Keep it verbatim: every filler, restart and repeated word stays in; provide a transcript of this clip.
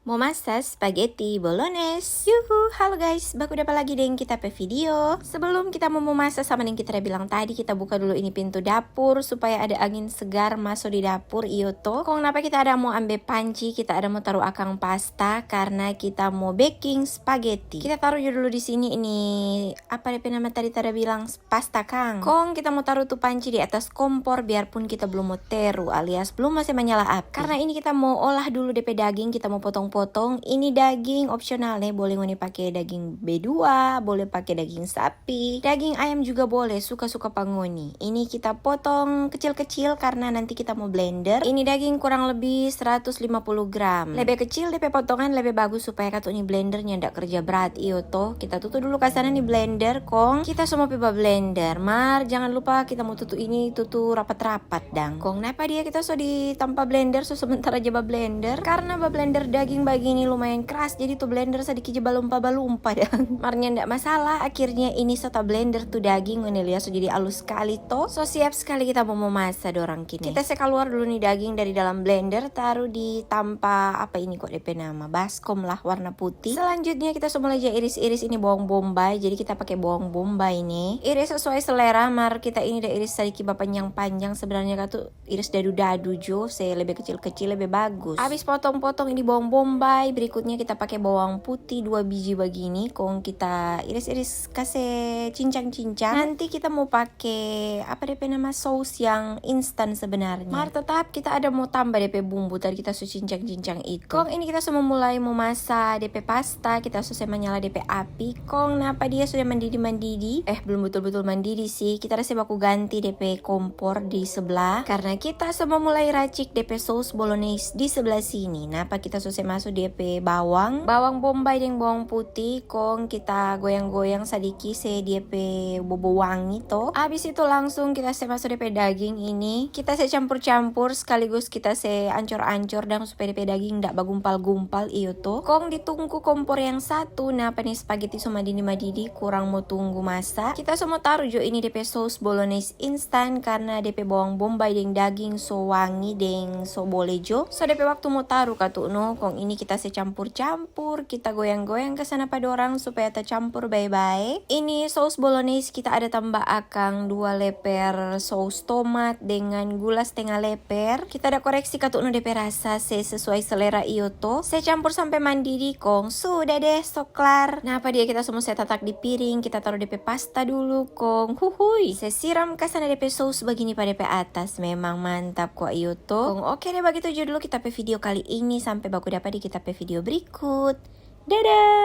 Mo masa spaghetti bolognese. Yuhu, halo guys, baku dapa lagi deng kita pe video. Sebelum kita mo, mo masa, sama deng kita da bilang tadi, kita buka dulu ini pintu dapur supaya ada angin segar maso di dapur, iyo to. Kong napa kita ada mo ambe panci, kita ada mo taru akang pasta karna kita mo baking spaghetti. Kita taru jo dulu di sini ini, apa depe nama tadi, ta da bilang pasta kang. Kong kita mo taru tu panci di atas kompor biarpun kita blum mo teru alias blum mo se manyala api. Karna ini kita mo olah dulu depe daging, kita mo potong-potong. Ini daging opsional ne, boleh ngoni pake daging B dua, boleh pake daging sapi, daging ayam juga boleh, suka-suka pa ngoni. Ini kita potong kecil-kecil karna nanti kita mo blender. Ini daging kurang lebih seratus lima puluh gram. Lebe kecil depe potongan lebe bagus supaya katu ni blender nyanda kerja berat, iyo to. Kita tutu dulu ka sana ni blender, kong kita so mo pi ba blender. Mar jangan lupa kita mo tutu ini tutu rapat-rapat dang. Kong napa dia kita so di tampa blender, so sementara ja ba blender. Karna ba blender daging bagini lumayan keras, jadi tu blender sadiki ja balumpa-balumpa dang. Mar nyanda masalah, akhirnya ini so ta blender tu daging, ngoni lia so jadi alus skali to. So siap skali kita mo mamasa dorang kini. Kita se kaluar dulu ni daging dari dalam blender, taru di tampa, apa ini kwa depe nama, baskom lah, warna putih. Selanjutnya kita so mulai ja iris-iris ini bawang bombay, jadi kita pake bawang bombay ni. Iris sesuai selera, mar kita ini da iris sadiki bapanjang-panjang, sebenarnya katu iris dadu-dadu jo, se lebe kecil-kecil lebe bagus. Abis potong-potong ini bawang bombay, berikutnya kita pake bawang putih dua biji bagini, kong kita iris-iris kase cincang-cincang. Nanti kita mo pake, apa depe nama, saus yang instan sebenarnya. Mar tetap kita ada mo tamba depe bumbu tadi kita so cincang-cincang itu. Kong ini kita so mo mulai mo masa depe pasta, kita so se manyala depe api. Kong napa dia so mandidi-mandidi? Eh, belum betul-betul mandidi sih. Kita rasa baku ganti depe kompor di sebelah. Karna kita so mo mulai racik depe saus bolognese di sebelah sini. Napa kita so se maso depe bawang, bawang bombay deng bawang putih. Kong kita goyang-goyang sadiki se dia pe bobo wangi to. Abis itu langsung kita se maso depe daging ini. Kita se campur-campur sekaligus kita se ancor-ancor dang supaya depe daging nda bagumpal-gumpal, iyo to. Kong di tungku kompor yang satu, napa ni spaghetti so madidi-madidi, kurang mo tunggu masa. Kita so mo taru jo ini depe saus bolognese instan karna depe bawang bombay deng daging so wangi deng so bole jo. So depe waktu mo taru katu no, kong ini kita se campur-campur, kita goyang-goyang ka sana pa dorang supaya tacampur bae-bae. Ini saus bolognese kita ada tamba akang dua leper saus tomat dengan gula stenga leper. Kita ada koreksi katu no depe rasa se sesuai selera, iyo to. Se campur sampe mandidi kong sudah deh, so klar. Napa dia kita so mo se tatak di piring, kita taru depe pasta dulu kong huhui. Se siram ka sana depe saus bagini pa depe atas, memang mantap kwa, iyo to. Kong oke deh, bagitu jo dulu kita pe video kali ini, sampe baku dapa di kita pe video berikut. Dadah!